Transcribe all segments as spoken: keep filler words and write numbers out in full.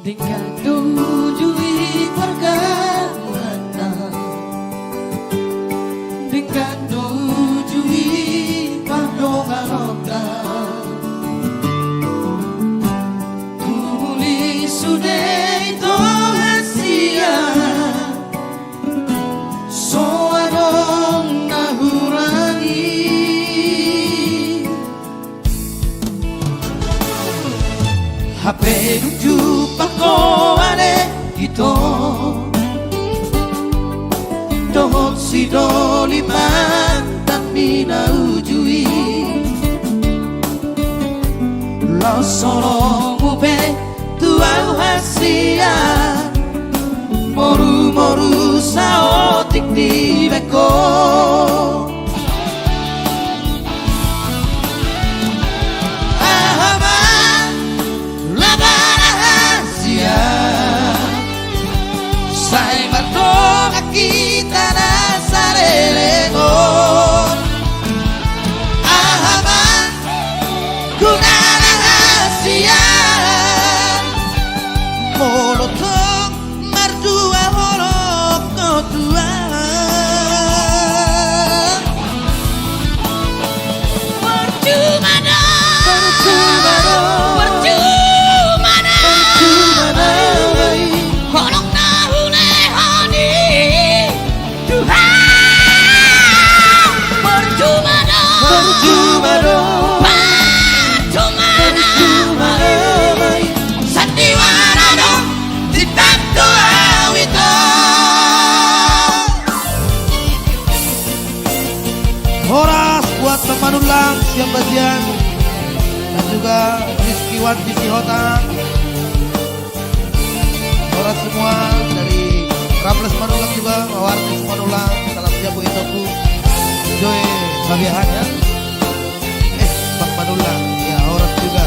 Denggan do uju i pargauanta, denggan do uju i pardonganonta. Tumuli sude ito hasian, so adong na hurangi. Hape dung jumpang ho ale ito dohot sidolimantan ni na uju i, laos holongmu pe tu ahu hasian, morumoru saotik dibaen ho. Aha ma labana hasian, sai mardongan hita na saleleng on. Aha ma gunana hasian, molo tong mardua holong ho tu ahu. Percuma do, percuma do, percuma do, percuma do holong na hulehon i. Tuhan, percuma do, percuma do, percuma do, percuma do, sandiwara do titah tu ahu ito. Horas buat Bang Manullang sian Bajian dan juga Rizky Wan di Sihotang. Horas semua dari Raffles Manullang juga, Warnis Manullang, salam siap buat itoku. Joy Babiahan ya. Eh, Bang Manullang, ya horas juga.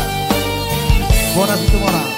Horas semua orang.